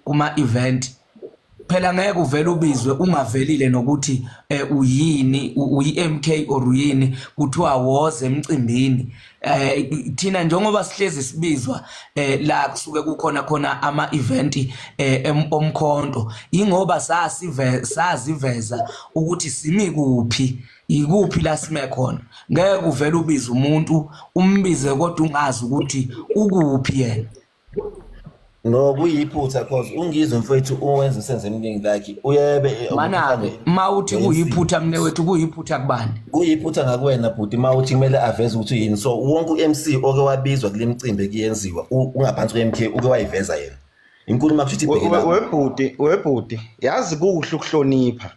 kuma event. Phela ngeke uvele ubizwe ungavelile nokuthi uyini, uyi-MK or uyini, kuthiwa woze emcimbini. Thina njengoba sihlezi sibizwa la kusuke kukhona khona ama event omkhonto, ingoba sasive saziveza ukuthi simi kuphi, ikuphi la sime khona. Ngeke uvele ubize umuntu, umbize kodwa ungazi ukuthi ukuphi yena. No, kuyiphutha cause uNgizwe mfowethu uwenza umsebenzi eminingi, like uyebe Mana-ke ma uthi kuyiphutha, mne wethu, kuyiphutha kubani? Kuyiphutha ngakuwena bhuti ma uthi kumele aveze ukuthi uyini. So wonke u-MC oke wabizwa kule micimbi ekuyenziwa ungaphansi kwe-MK uke wayiveza yena inkulumo akusho ukuthi ibheke lapho. Webhuti, webhuti, yazi kuhle ukuhlonipha,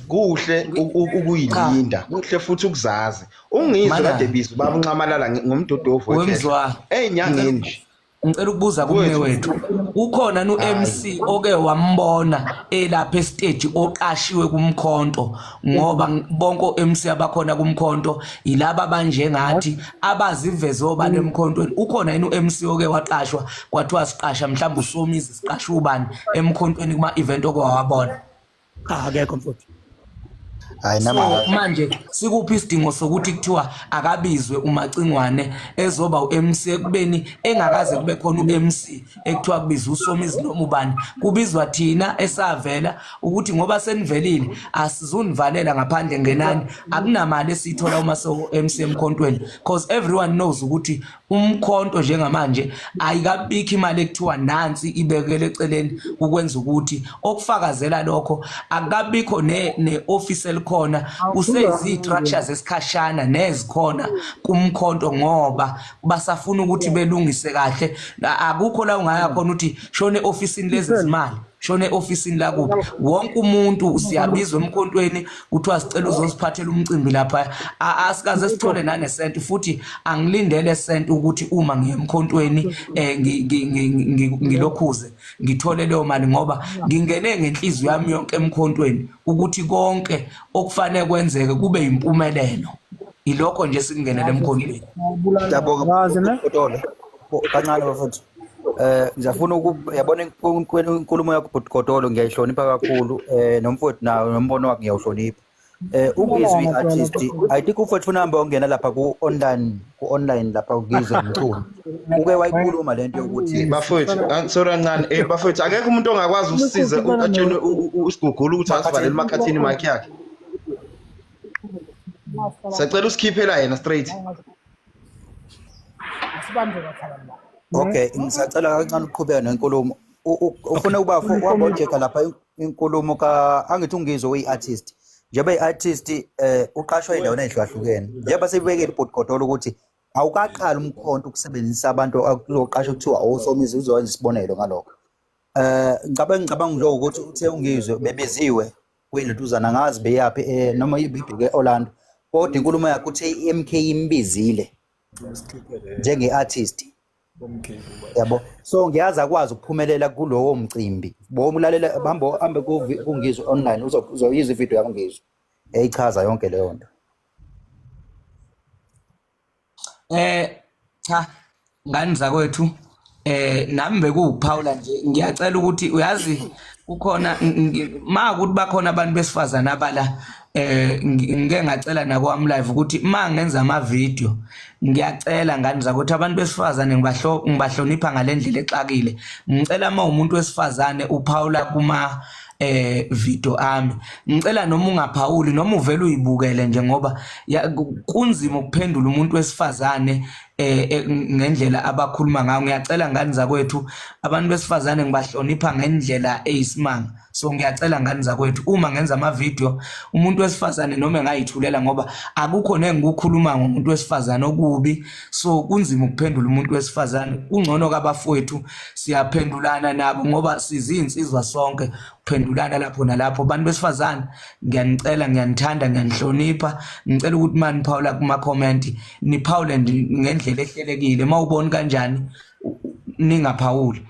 kuhle ukuyilinda, kuhle futhi ukuzazi. UNgizwe Mana. kade bizwa ubaba uNxamalala ngomdodovu wekhehla Wemzwa, ey'nyangeni nje. Ngicela ukubuza kumne Wethu. wethu, ukhona nu-MC oke wambona elapha esiteji oqashiwe kumkhonto? Ngoba bonke o-MC abakhona kumkhonto yilaba abanjengathi abaziveze obala emkhontweni. Ukhona yini u-MC oke waqashwa, kwathiwa siqasha mhlawumbe uSomizi, siqasha ubani emkhontweni kuma-event oke wawabona? Cha, akekho mfowethu. Hayi, nami So angazi. manje sikuphi isidingo sokuthi kuthiwa akabizwe uMacingwane ezoba u-MC ekubeni engakaze kube khona u-MC ekuthiwa kubizwa uSomizi noma ubani? Kubizwa thina esavela ukuthi ngoba senivelile asizunivalela ngaphandle, ngenani. Akunamali esiyithola uma sewu-MC emkhontweni, cause everyone knows ukuthi umkhonto njengamanje ayikabikho imali ekuthiwa nansi ibekele eceleni ukwenza ukuthi. Okufakazela lokho, akukabikho ne-office elikhona, kusezi-structures esikhashana nezikhona kumkhonto ngoba basafuna ukuthi belungise kahle. Akukho la ungaya khona uthi shone e-ofisini lezezimali, shone e-ofisini lakuphi. Wonke umuntu siyabizwa emkhontweni, kuthiwa sicela uzosiphathela umcimbi lapha. Asikaze sithole nanesenti, futhi angilindele senti ukuthi uma ngiye emkhontweni ngilokhuze ngithole leyo mali, ngoba ngingene ngenhliziyo yami yonke emkhontweni ukuthi konke okufanele kwenzeke kube impumelelo. Ilokho nje sikungenele emkhontweni. Ngiyabonga. Yazi ne? Godolo. Kancane bafethu. Ngiyafuna yabona inkulumo yakho bhuti Godolo, ngiyayihlonipha kakhulu, nomfowethu nawo nombono wakhe ngiyawuhlonipha. UNgizwe i-artist, I think umfowethu unamba ongena lapha ku online lapha kuNgizwe Mchunu. Uke wayikhuluma lento yokuthi Bafowethu, sorry kancane, bafowethu, akekho umuntu ongakwazi ukusiza atshene usigugula ukuthi asivalele emakhathini mic yakhe. Sacela usikhiphela yena straight. Okay, ngisacela kancane ukuqhubeka nenkulumo. Ufuna ukuba wabojeka lapha inkulumo ka angithi uNgizwe uyi-artist. Njengoba i-artist uqashwa endaweni ey'hlukahlukene. Njengoba sebekile ubhuti Godolo ukuthi awukaqali umkhonto ukusebenzisa abantu akuzoqashwa kuthiwa oSomizi, uzowenza isibonelo ngalokho. Ngicabanga nje ukuthi uthe uNgizwe bebiziwe kwilentuzana, angazi beyaphi, noma ibibheke e-Orlando. Kodwa inkulumo yakhe uthe i-MK imbizile njenge-artist. Yabo. So ngiyazi akwazi ukuphumelela kulowo mcimbi. Bomlalela hambo hambe kuNgizwe online, uzoyizwa ivideo yakuNgizwe eyichaza yonke leyo nto. Cha, ngani zakwethu, nami bekuwuphawula nje. Ngiyacela ukuthi uyazi kukhona ma ukuthi bakhona abantu besifazana abala, ngike ngacela nakwami live ukuthi ma ngenza ama video, ngiyacela ngani zakwethu, abantu besifazane ngibahlonipha ngalendlela exakile. Ngicela uma umuntu wesifazane uphawula kuma video ami, ngicela noma ungaphawuli noma uvele uyibukele nje, ngoba kunzima ukuphendula umuntu wesifazane ngendlela abakhuluma ngayo. Ngiyacela ngani zakwethu, abantu besifazane ngibahlonipha ngendlela eyisimanga. So ngiyacela ngani zakwethu, uma ngenza ama video, umuntu wesifazane noma engayithulela, ngoba akukho nengikukhuluma ngomuntu wesifazane okubi. So kunzima ukuphendula umuntu wesifazane. Kungcono kabafowethu siyaphendulana nabo ngoba sizinsizwa sonke, kuphendulana lapho nalapho. Abantu besifazane, ngiyanicela, ngiyanithanda, ngiyanihlonipha. Ngicela ukuthi mani phawula kuma comment, niphawule ngendlela ehlelekile. Mawubona kanjani ningaphawuli.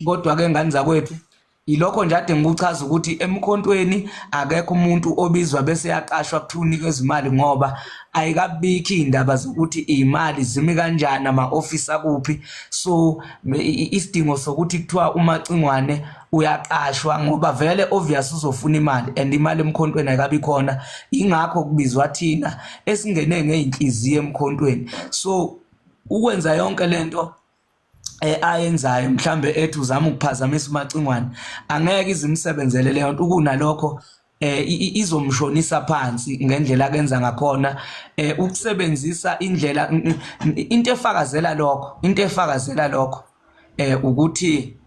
Kodwa ke ngani zakwethu, ilokho nje ade ngikuchaza ukuthi emkhontweni akekho umuntu obizwa bese yaqashwa kuthiwa unikezwe imali, ngoba ayikabikho iy'ndaba zokuthi iy'mali zimi kanjani, ama-ofisi akuphi. So isidingo sokuthi kuthiwa uMacingwane Uyaqashwa ngoba vele obvious uzofuna imali and imali emkhontweni ayikabi khona, ingakho kubizwa thina esingene ngeyinhliziyo emkhontweni. So ukwenza yonke lento ayenzayo mhlambe ethi uzama ukuphazamisa uMacingwane, angeke izimsebenzele leyo nto. Kunalokho izomshonisa phansi ngendlela akenza ngakhona, ukusebenzisa indlela into efakazela lokho, into efakazela lokho ukuthi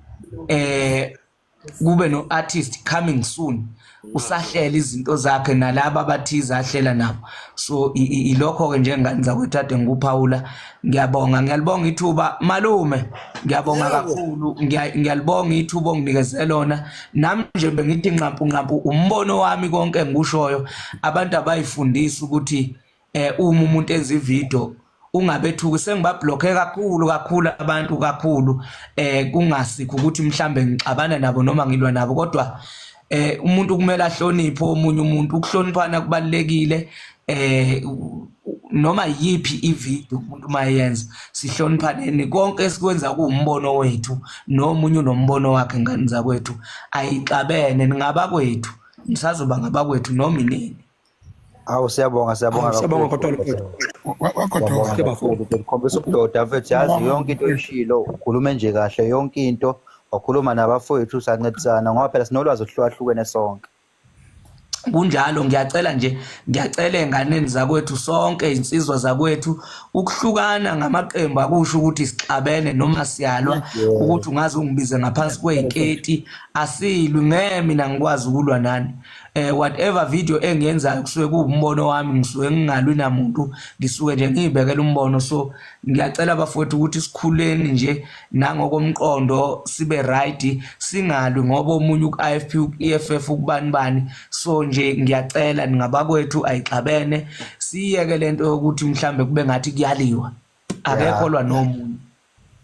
kube no artist coming soon, usahlela izinto zakhe nalaba abathize ahlela nabo. So ilokho ke njengane zakwethu ade ngikuphawula. Ngiyabonga, ngiyalibonga ithuba malume, ngiyabonga kakhulu, ngiyalibonga ithuba onginikeze lona. Nami nje bengithi nqampu nqampu umbono wami konke engikushoyo, abantu abayifundisa ukuthi uma umuntu enza ivideo ungabethuki. Sengibabhlokhe kakhulu kakhulu abantu kakhulu, kungasikho ukuthi mhlambe ngixabana nabo noma ngilwa nabo, kodwa umuntu kumele ahloniphe omunye umuntu. Ukuhloniphana kubalekile, noma yiphi ivideo umuntu mayenza, sihloniphaneni. Konke esikwenza kuwumbono wethu, nomunye unombono wakhe. Ngani zakwethu, ayixabene, ningabakwethu, nisazoba ngabakwethu noma inini. Awu, siyabonga, siyabonga. Awu, siyabonga, kakhulu. Godole mfethu. Wagodoka. Siyabonga. Kakhulu, bekukhombisa ubudoda mfethu. Yazi yonke into oyishilo, ukhulume nje kahle yonke into, wakhuluma nabafowethu, sancedisana ngoba phela sinolwazi oluhlukahlukene sonke. Kunjalo, ngiyacela nje, ngiyacela enganeni zakwethu sonke, insizwa zakwethu, ukuhlukana ngamaqembu akusho ukuthi sixabene noma siyalwa, ukuthi ungaze ungibize ngaphansi kwey'keti. Asilwi, ngeke mina ngikwazi ukulwa nani. Whatever video engiyenzayo kusuke kuwumbono wami, ngisuke ngingalwi namuntu, ngisuke nje ngiyibekela umbono. So ngiyacela bafowethu ukuthi sikhuleni nje nangokomqondo, sibe right, singalwi ngoba omunye uku-IFP, uku-EFF, ukubani bani. So nje ngiyacela, ningabakwethu, ayixabene, siyeke lento yokuthi mhlambe kube ngathi kuyaliwa, akekho lwa nomunye.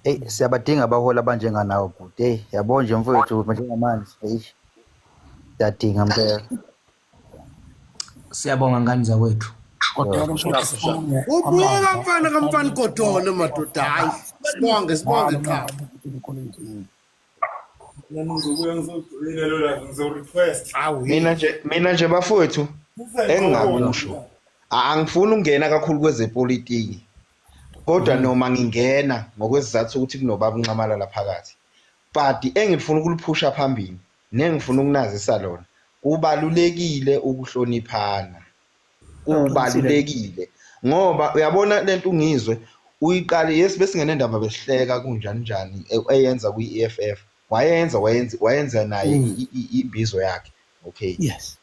Eyi, siyabadinga abaholi abanjenganawo bhuti. Eyi, yabo nje mfowethu, njengamanje, eyi, siyadinga mpela. Siyabonga ngani zakwethu. Godole mfowethu, sibonge. Ubuka mfana kamfana Godole madoda, hayi, sibonge, sibonge qha. Nami ngizobuya ngizojoyina lo la, ngizo-request. Awu. Mina nje bafowethu, engingakusho, angifuni ukungena kakhulu kwezepolitiki, kodwa noma ngingena ngokwesizathu sokuthi kunobaba uNxamalala phakathi, but engifuna ukuliphusha phambili nengifuna ukunazisa lona, kubalulekile ukuhloniphana. Kubalulekile ngoba uyabona lento ungizwe uyiqale, yes, besingene ndaba, besihleka kunjani njani, eyenza kwi-EFF, wayenza wayenza wayenza naye imbizo yakhe, okay.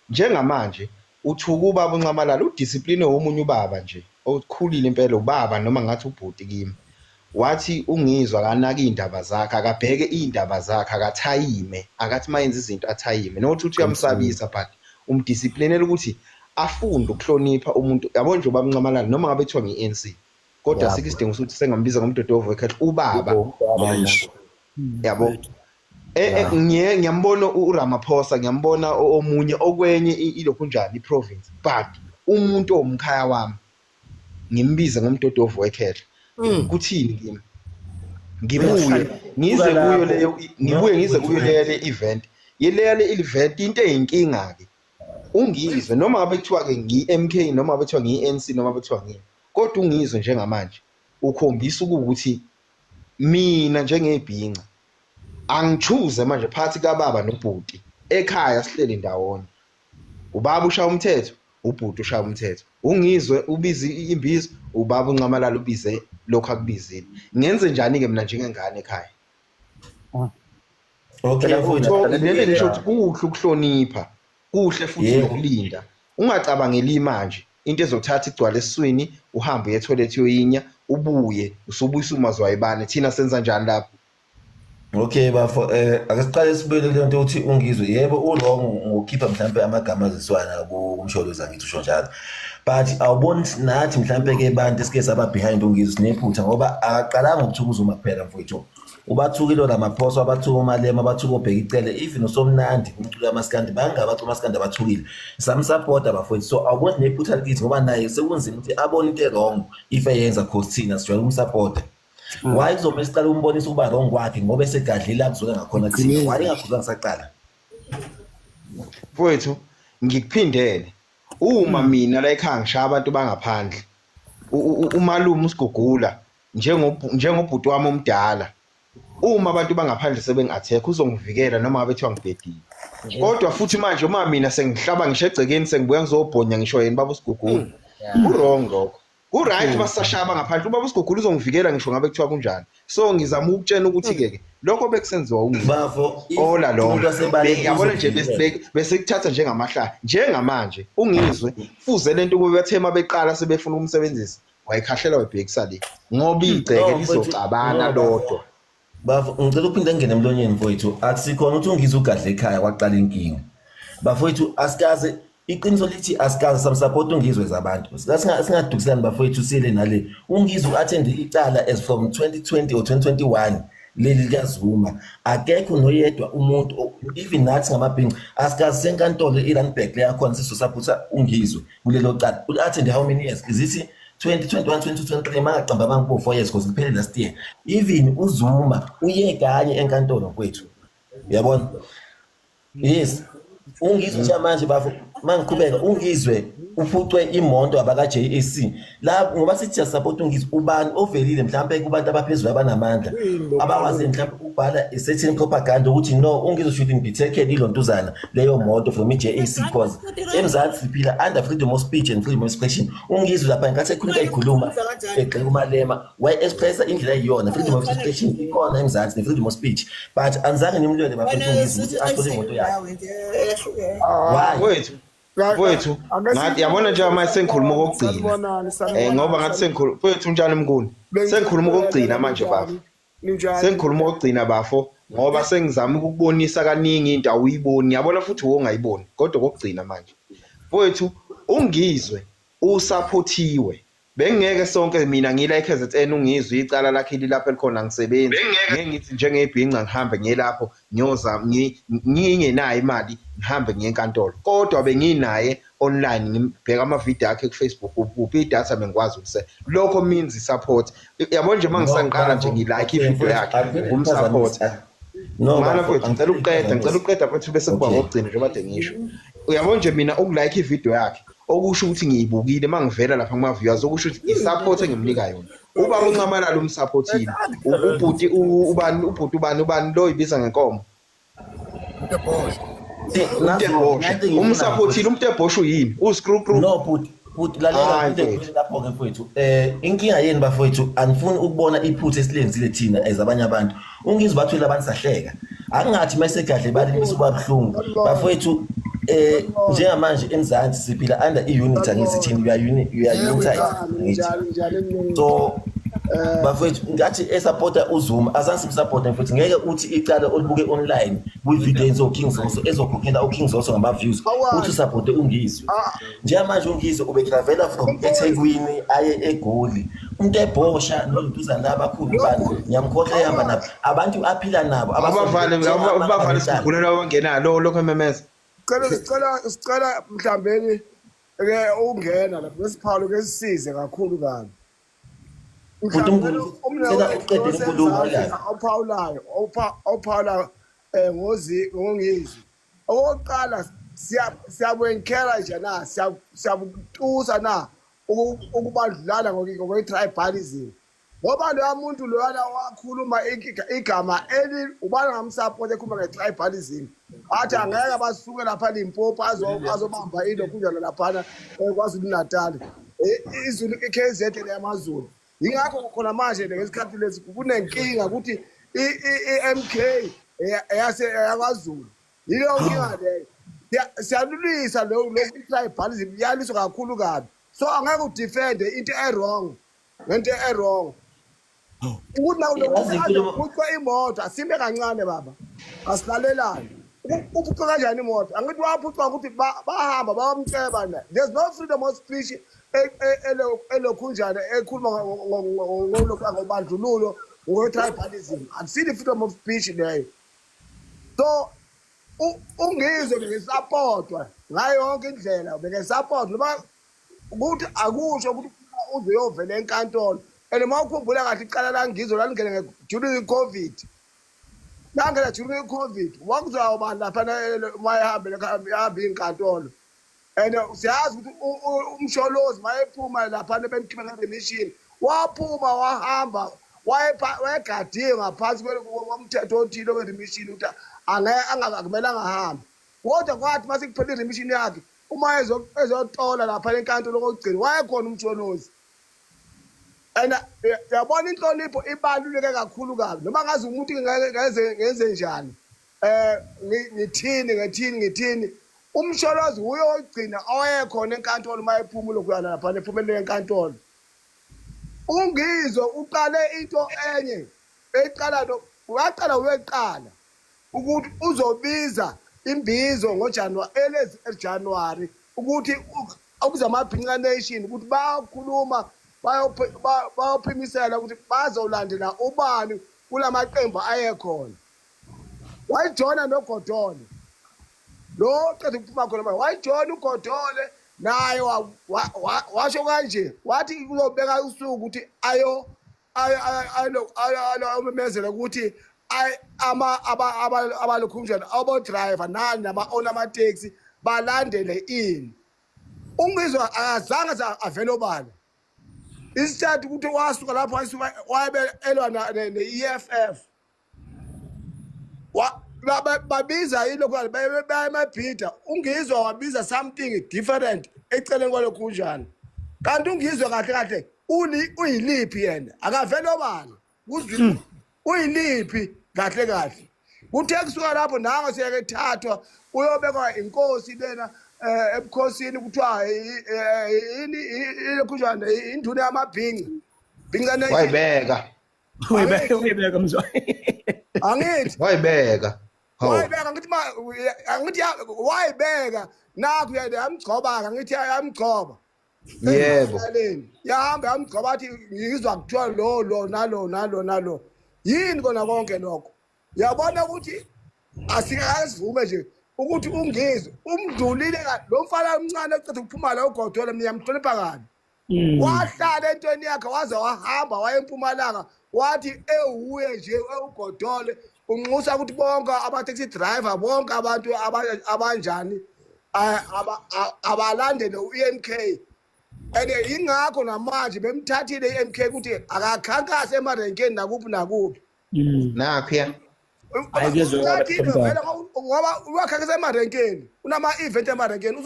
Njengamanje uthuka ubaba uNxamalala, udiscipline womunye ubaba nje okhulile impela, ubaba noma ngathi ubhuti kimi, wathi ungizwa akanaka iy'ndaba zakhe, akabheke iy'ndaba zakhe, akathayime, akathi uma yenza izinto athayime, nokuthi uthi uyamsabisa, but umdisciplinela ukuthi afunde ukuhlonipha umuntu. Yabo nje ubaba uNxamalala, noma ngabe kuthiwa ngi-ANC, kodwa asikho isidingo sokuthi sengambiza ngomdodovu wekhehla ubaba. Nice. Yabo, ngiyambona uRamaphosa, ngiyambona omunye okwenye ilokhu njani iprovince, but umuntu owumkhaya wami ngimbize ngomdodovu wekhehla, kuthini kimi? Ngibuye ngize kuyo leyo, ngibuye ngize kuyo leyo le event, yeleya le event, into eyinkinga ke, ungizwe noma ngabe kuthiwa ke ngi-MK, noma ngabe kuthiwa ngiyi-ANC, noma ngabe kuthiwa ngini, kodwa ungizwe njengamanje ukhombisa ukuthi mina njengebhinca angichoose manje phakathi kababa nobhuti. Ekhaya sihleli ndawonye, ubaba ushaya umthetho, ubhuti ushaya umthetho, ungizwe ubize imbizo, ubaba uNxamalala ubize lokhu akubizile. Ngenze njani-ke mina njengengane ekhaya? Okay mfowethu. So lento ngisho ukuthi kuhle ukuhlonipha, kuhle futhi nokulinda, ungacabangeli manje into ezothatha igcwale esiswini, uhambe uye etoilet, uyoyinya, ubuye usubuyisa umazwayibane. Thina senza njani lapho? Okay bafo, ake siqale sibuyele kule nto yokuthi ungizwe, yebo, u-wrong ngokukhipha mhlampe amagama aziswana kumsholozi, angithi usho njalo, but awuboni nathi mhlampe ke bantu esike saba behind ungizwe sinephutha, ngoba akaqalanga ukuthuka uZuma kuphela mfowethu, ubathukile oRamaphosa, wabathuka uMalema, wabathuka oBheki Cele, even uSomnandi kumculo kamaskandi, bangaba umaskandi abathukile, samsapota bafowethu. So awuboni nephutha likithi, ngoba naye sekunzima ukuthi abone into e-wrong if eyenza, cause thina sijwayele ukumsapota. Why kuzomele siqale umbonisa ukuba wrong kwakhe ngoba esegadlile akuzola ngakhona kuthina? Why engakhuzanga saqala? Mfowethu, ngikuphindele. Uma mina la ekhaya ngishaya abantu bangaphandle, umalume usigugula njengobhuti wami omdala, uma abantu bangaphandle sebengi-attack uzongivikela noma ngabe kuthiwa ngibhedile. Kodwa futhi manje uma mina sengihlaba ngisho egcekeni sengibuya ngizobhonya ngisho yena baba usigugula, ku-wrong lokho. Ku-right basashaya ngaphandle, ubaba usigugula uzongivikela ngisho ngabe kuthiwa kunjani. So ngizama ukutshena ukuthi-ke ke lokho bekusenziwa ungizwe. Bafo, if Ola umuntu lonke wasebaleni yabona nje uzokuvikela. besekuthatha njengamahlaya njengamanje ungizwe fuze lento kube bathe beqala sebefuna ukumsebenzisa wayikhahlela wayibhekisa le ngoba igceke No, mfowethu, lizocabana no, bafo. lodwa. Bafo, ngicela uphinde ngingene emlonyeni mfowethu. Akusikhona ukuthi ungizwe ugadle ekhaya kwaqala inkinga. Bafowethu, asikaze iqiniso lithi asikaze samsupport ungizwe zabantu. Singadukiselani bafowethu sile nale. Ungizwe u-attend icala as from 2020 or 2021 leli likaZuma. Akekho noyedwa umuntu even nathi ngamabhinci asikaze senkantolo iRandburg leyakhona sizosupporta ungizwe kulelo cala. U-attend how many years? Is it 2021, 2023 mangaqamba amanga kubo 4 years because liphele last year. Even uZuma uye kanye enkantolo kwethu. Uyabona? Yes. Ungizwe njengamanje bafo mangiqhubeka ungizwe uphucwe imoto abaka JAC la ngoba sithi support ungizwe ubani ovelile mhlambe kubantu abaphezulu abanamandla abakwazi mhlambe ukubhala a certain propaganda ukuthi no ungizwe shouldn't be taken ilontuzana leyo moto from i-JAC cause eMzansi siphila under freedom of speech and freedom of expression. Ungizwe lapha ngenkathi ekhuluma ikhuluma egxeka uMalema waye-expressa indlela eyiyona freedom of expression ikhona eMzansi ne-freedom of speech, but anizange nimlwele bafethu ungizwe ukuthi athole imoto yakhe. Why? Mfowethu, mfowethu, ngathi yabona nje manje sengikhuluma okokugcina. Ngoba ngathi sengikhuluma mfowethu unjani Mnguni? Sengikhuluma okokugcina manje bafo. Sengikhuluma okokugcina bafo ngoba sengizama ukukubonisa kaningi into awuyiboni. Yabona futhi wongayiboni kodwa okokugcina manje. Mfowethu, ungizwe usupportiwe. Bengeke sonke mina ngila eKZN ungizwe icala lakhe lilapha elikhona ngisebenzi. Ngeke ngithi njengebhinca ngihambe ngiye lapho ngiyozama ngingenayo imali ngihambe ngiye enkantolo. Kodwa benginaye online ngibheka ama-video akhe ku-Facebook uphi idatha bengikwazi ukuse. Lokho means support. Yabo nje mangisangiqala nje ngilike i-video yakhe ngumsupport. No, Mana bafo, mfowethu ngicela ukuqeda, ngicela ukuqeda mfowethu bese kuba Okay. ngokugcina njengoba kade ngisho. Uyabo nje mina ukulike i-video yakhe okusho ukuthi ngiyibukile mangivela lapha kuma viewers okusho ukuthi i-support engimnika yona. Ubaba uNxamalala umsupportile. Ubhuti ubani ubhuti ubani ubani lo ibiza ngenkomo. Umtebhosha. Umsupportile umtebhosha uyini? Uscrew crew. No bhuti, bhuti lalela into ekhulile lapho ke mfowethu. Inkinga yeni bafowethu anifuni ukubona iphutha esilenzile thina as abanye abantu. Ungizwe bathwele abantu sahleka. Akungathi masegadle balimisa kuba buhlungu. Bafowethu njengamanje eMzansi siphila under i-unity angithi thina we are unit we are united. So bafowethu ngathi esupporta uZuma azange simsupporte mfowethu ngeke uthi icala olibuke online kwi-video yenziwa uKing Zoso ezokhokhela uKing Zoso ngama-views uthi usupporte ungizwe. Njengamanje ungizwe ubetravela from eThekwini aye eGoli. Umuntu ebhosha noluduzana labakhulu bani ngiyamkhohlwa ehamba nabo abantu aphila nabo Abavale abavale sigulela abangenayo lokho ememeza. Sicela mhlambeni ke ungena lapho lesiphawulo ke sisize kakhulu kabi. Bhuti Mnguni, cela uqede inkulumo la. Ophawulayo ophawula ngozi ngongizwe. Okokuqala siyabu-encourage na siyabutusa na ukubandlulana ngokwe-tribalism. Ngoba loya muntu loyana wakhuluma igama eli ubani ngamsupport ekhuluma nge-tribalism. Athi angeke basuke lapha Limpopo azobamba ilokhunjana laphana KwaZulu Natal. Izulu iKZN yamaZulu. Yingakho khona manje ngesikhathi lesi kunenkinga ukuthi i-MK eyase yakwaZulu. Yileyo nkinga leyo. Siyalulisa lo i-tribalism iyaliswa kakhulu kabi. So angeke udefend into e-wrong ngento e-wrong. Ukuthi la imoto asime kancane baba. Asilalelane. Uphucwa kanjani imoto? Angithi waphucwa ukuthi bahamba bayomceba na. There's no freedom of speech elokhunjana ekhuluma ngobandlululo ngokwe-tribalism. Akusile freedom of speech leyo. So ungizwe bengisupportwa ngayo yonke indlela bengisupportwa noma ukuthi akusho ukuthi uze uyovela enkantolo. And uma ukhumbula kahle icala langizwe lalingene during i-COVID. Langena during i-COVID. Wakuzwa ubani lapha uma ehambele ehamba inkantolo. And siyazi ukuthi uMsholozi mayephuma lapha bemkhipha nge-remission waphuma wahamba wayegadiwe ngaphansi komthetho othile we-remission ukuthi akumele angahambi. Kodwa kwathi mase kuphela i-remission yakhe uma ezotola lapha enkantolo kokugcina wayekhona uMsholozi. And yabona inhlonipho ibaluleke kakhulu kabi noma ngazi umuntu ngenze ngenze njani ngithini ngithini ngithini uMsholozi uye ogcina owayekhona enkantolo uma ephuma lokuyana lapha ephumelele enkantolo. Ungizwe uqale into enye eqala lo waqala uyeqala ukuthi uzobiza imbizo ngoJanuary elezi January ukuthi ukuze amabhinca nation ukuthi bayakhuluma bayophimisela ukuthi bazolandela ubani kulamaqembu ayekhona. Wayijona noGodole lo qeda ukuphuma khona manje, wayijona uGodole naye washo kanje wathi uzobeka usuku ukuthi ayo ayomemezela ukuthi ama abalokhunjana abo driver nani nama-owner amateksi balandele ini. Ungizwe akazange avele obala isithathu ukuthi wasuka lapho wasuka wabe elwa ne-EFF babiza yilokhu baya emabhida. Ungizwa wabiza something different eceleni kwalokhu kunjani kanti ungizwe kahle kahle uyiliphi yena akavele obala kuzwi uyiliphi kahle kahle. Kuthe kusuka lapho nango siyeke thathwa uyobekwa inkosi lena ebukhosini kuthiwa yini ilokhunjana induna yamabhinca bhinca nation. Wayibeka. Uyibeka uyibeka mzwa. Angithi wayibeka. Hawu. Wayibeka ngithi ma angithi wayibeka nakhu yamgcoba angithi yamgcoba. Yebo. Yahamba yamgcoba athi ngizwa kuthiwa lo lo nalo nalo nalo. Yini kona konke lokho? Yabona ukuthi asikasivume nje ukuthi ungizwe umdlulile lo mfana omncane oqeda ukuphuma la uGodole mina ngiyamhlonipha kabi. Wahlala entweni yakhe waze wahamba waye eMpumalanga wathi ewuye nje uGodole unxusa ukuthi bonke ama-taxi driver bonke abantu abanjani abalandele u-EMK. And yingakho namanje bemthathile i-MK ukuthi akakhankase emarenkeni nakuphi nakuphi. Nakho ya. Hayi, kuyezwakala Uthathile vele ngoba uyakhankasa emarenkeni unama-event emarenkeni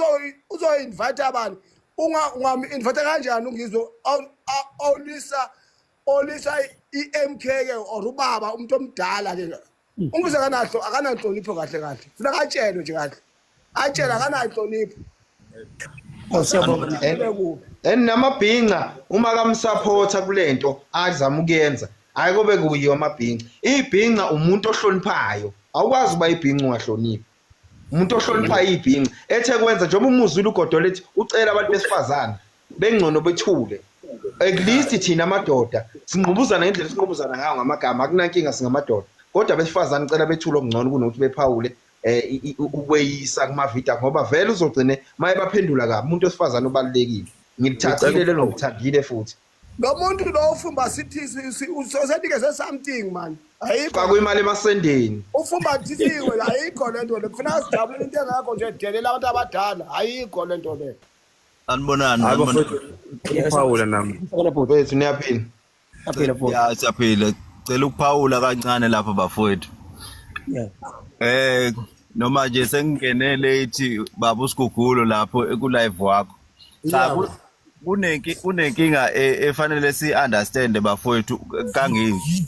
uzo-invite abantu ungam-invite kanjani ungizwe olisa olisa i-MK ke or ubaba umuntu omdala ke ungizwe akanahlo akananhlonipho kahle kahle funa katshelwe nje kahle atshela akananhlonipho. Oh siyabonga. And namabhinca uma kamsupporta kulento azama ukuyenza hayi kobe kuyiwa amabhinca. Ibhinca umuntu ohloniphayo awukwazi uba ibhinca ungahloniphi. Umuntu ohloniphayo ibhinca ethe kwenza njengoba umuzulu uGodole ethi ucela abantu besifazane bengcono bethule. At least thina amadoda sinqubuzana ngendlela esinqubuzana ngayo ngamagama akunankinga singamadoda. Kodwa besifazane cela bethule okungcono kunokuthi bephawule ukweyisa kumavidiyo ngoba vele uzogcine maye baphendula kabi umuntu wesifazane ubalulekile. Ngilithathile lelo ngithandile futhi. Lo muntu lo ufumba sithi usenikeze something man. Ayikho. Faka imali emasendeni. Ufumbathisiwe ayikho lento le. Kufuneka sijabule into engakho nje delela abantu abadala. Ayikho lento le. Sanibonani. Hayi sanibonani. bafowethu ukuphawula nami. Wethu niyaphila. Aphila futhi. Ya siyaphila. Cela ukuphawula kancane lapha bafowethu. Yeah. Noma nje sengingene late baba uSigugulo lapho eku live wakho. Cha kunenkinga efanele si understand bafowethu kangizwe.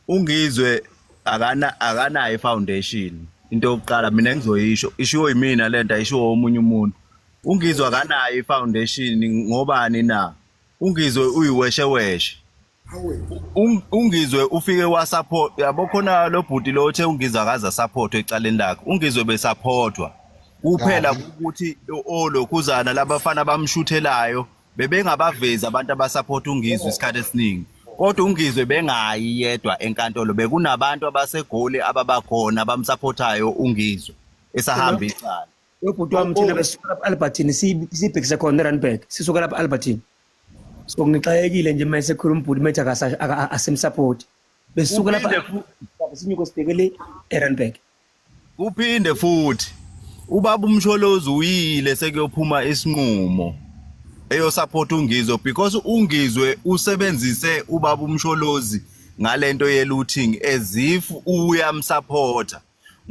Ungizwe akanayo foundation. Into yokuqala mina ngizoyisho ishiwo yimina lento ayishiwo omunye umuntu. Ungizwe akanayo ifoundation ngobani na? Ungizwe uyiwesheweshe. Ungizwe ufike wa support yabo khona lo bhuti lo othe ungizwe akaza support ecaleni lakhe. Ungizwe besupportwa. Kuphela ukuthi olokhuzana labafana bamshuthelayo bebengabavezi abantu abasupport ungizwe isikhathi esiningi. Kodwa ungizwe bengayi yedwa enkantolo bekunabantu abasegoli ababakhona abamsupportayo ungizwe esahamba icala. Ubhuti wami thina besisuka lapha Albertine sibhekise khona eRandburg. Sisuka lapha Albertine. So ngixakekile nje uma esekhuluma ubhuti methi asemsupport. Besuka lapha sinyuko sibheke le eRandburg. Kuphinde futhi ubaba uMsholozi uyile sekuyophuma isinqumo eyosupport uNgizwe because uNgizwe usebenzise ubaba uMsholozi ngalento ye-looting as if uyamsupporta.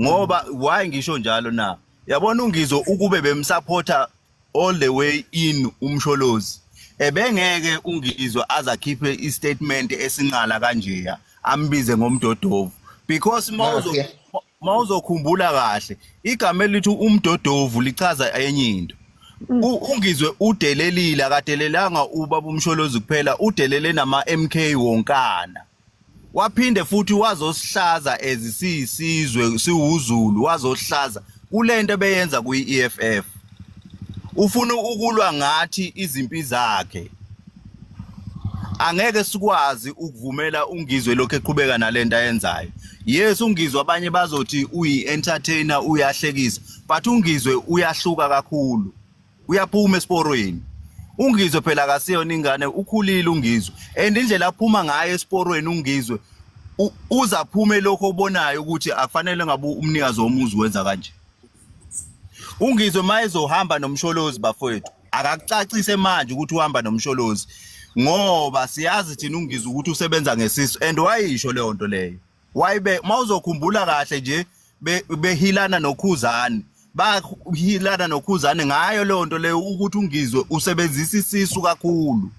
Ngoba why ngisho njalo na? Yabona uNgizwe ukube bemsupporta all the way in uMsholozi, ebengeke uNgizwe azakhiphe istatement esinqala kanjeya ambize ngomdodovu, because mawuzokhumbula kahle igama elithi umdodovu lichaza enye into. UNgizwe udelelile, akadelelanga ubaba uMsholozi kuphela, udelele nama MK wonkana. Waphinde futhi wazosihlaza ezisiyisizwe siwuZulu, wazohlaza kulento ebeyenza kuyi-EFF. Ufuna ukulwa ngathi izimpi zakhe. Angeke sikwazi ukuvumela uNgizwe lokho eqhubeka nalento ayenzayo. Yes, uNgizwe abanye bazothi uyi-entertainer, uyahlekisa, but uNgizwe uyahluka kakhulu. Uyaphuma esiporweni. UNgizwe phela akasiyona ingane, ukhulile uNgizwe. And indlela aphuma ngayo esiporweni uNgizwe uzaphume lokho obonayo ukuthi akufanele ngabe umnikazi womuzi wenza kanje. UNgizwe mayezohamba noMsholozi bafowethu, akakucacise manje ukuthi uhamba noMsholozi, ngoba siyazi thina uNgizwe ukuthi usebenza ngesisu, and wayisho leyo nto leyo. Wayibe mawuzokhumbula kahle nje behilana noKhuzani, bahilana noKhuzani ngayo leyo nto leyo ukuthi uNgizwe usebenzisa isisu kakhulu,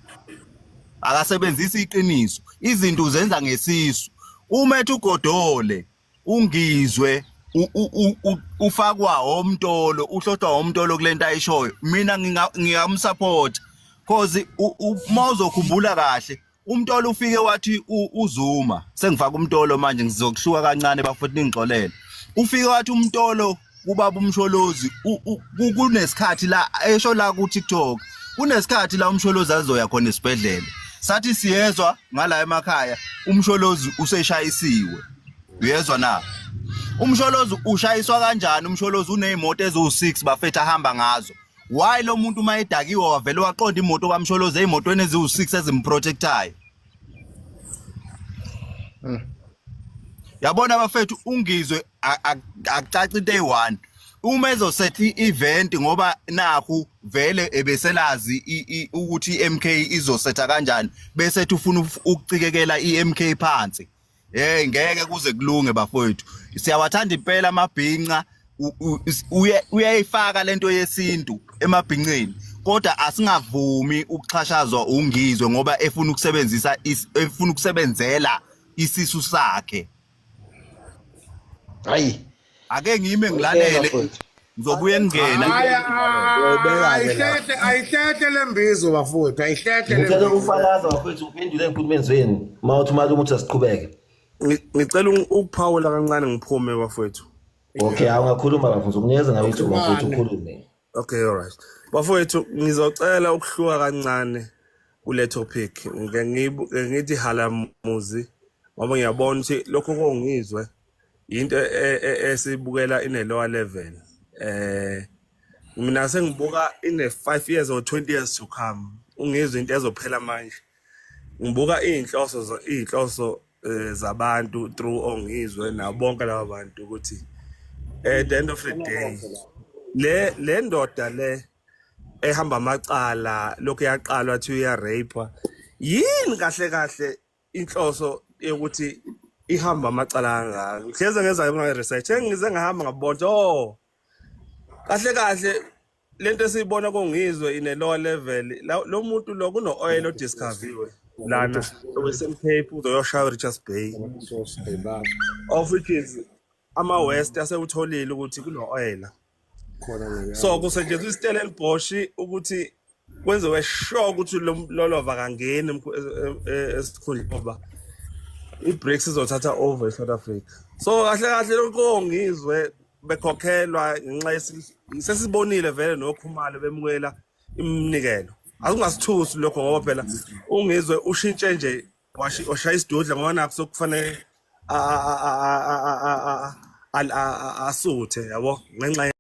akasebenzisi iqiniso, izinto uzenza ngesisu. Uma ethi ugodole uNgizwe ufakwa omntolo, uhlohlwa omntolo kulento ayishoyo, mina ngingamsupport, cause uma uzokhumbula kahle uMtolo ufike wathi uZuma, sengifaka uMtolo manje ngizokuhluka kancane bafowethu ningixolele. Ufike wathi uMtolo kubaba uMsholozi kunesikhathi la esho la ku TikTok, kunesikhathi la uMsholozi azoya khona esibhedlela, sathi siyezwa ngala emakhaya uMsholozi useshayisiwe. Uyezwa na? UMsholozi ushayiswa kanjani? UMsholozi unezimoto eziwu6 bafethu ahamba ngazo. Why lo muntu uma edakiwe wavele waqonda imoto kaMsholozi ezimotweni eziwu6 ezimprotectayo? Yabona bafethu, uNgizwe akucaci into eyi-1 uma ezosetha i-event, ngoba nakhu vele ebeselazi ukuthi i-MK izosetha kanjani, bese ethi ufuna ukucikekela i-MK phansi. Hey, ngeke kuze kulunge bafowethu. Siyawathanda impela amabhinca, uyayifaka lento yesintu emabhinceni, kodwa asingavumi ukuxhashazwa uNgizwe ngoba efuna ukusebenzisa efuna ukusebenzela isisu sakhe. Hayi, ake ngime ngilalele, ngizobuye ngingena. Ayihlehle, ayihlehle lembizo bafowethu, ayihlehle. Ngicela ukufakaza bafowethu, uphendule ey'nkulumeni zenu uma uthi umalume uthi asiqhubeke. Ngicela ukuphawula kancane ngiphume bafowethu. Okay, awungakhuluma bafowethu, ngizokunikeza nawe ithuba bafowethu ukhulume. Okay, all right. Bafowethu, ngizocela ukuhluka kancane kule topic. Ngike ngithi halamuzi ngoba ngiyabona ukuthi lokho kongizwe into esibukela ine lower level. Mina sengibuka ine 5 years or 20 years to come. Ungizwe into ezophela manje. Ngibuka iy'nhloso zabantu through ongizwe nabo bonke laba bantu ukuthi at the end of the day le ndoda le ehamba amacala lokhu yaqalwa athi uya rape, yini kahle kahle inhloso yokuthi ihamba amacala kangaka? Ngihleze ngenza yona research, engize ngahamba ngabona, oh, kahle kahle lento esiyibona kongizwe ine lower level. Lo muntu lo kuno oil odiscoveriwe lana Western Cape, uzoyoshaya Richards Bay, of which is ama West asewutholile ukuthi kuno oil, so kusetshenziswa iStellenbosch ukuthi kwenziwe sure ukuthi lolova akangeni esikhundleni ngoba i-BRICS izothatha over e-South Africa. So kahle kahle lokho ngizwe bekhokhelwa ngenxa sesibonile vele noKhumalo bemukela iminikelo, akungasithusi lokho ngoba phela ungizwe ushintshe nje washaya isidudla ngoba nakho sokufanele asuthe yabo ngenxa.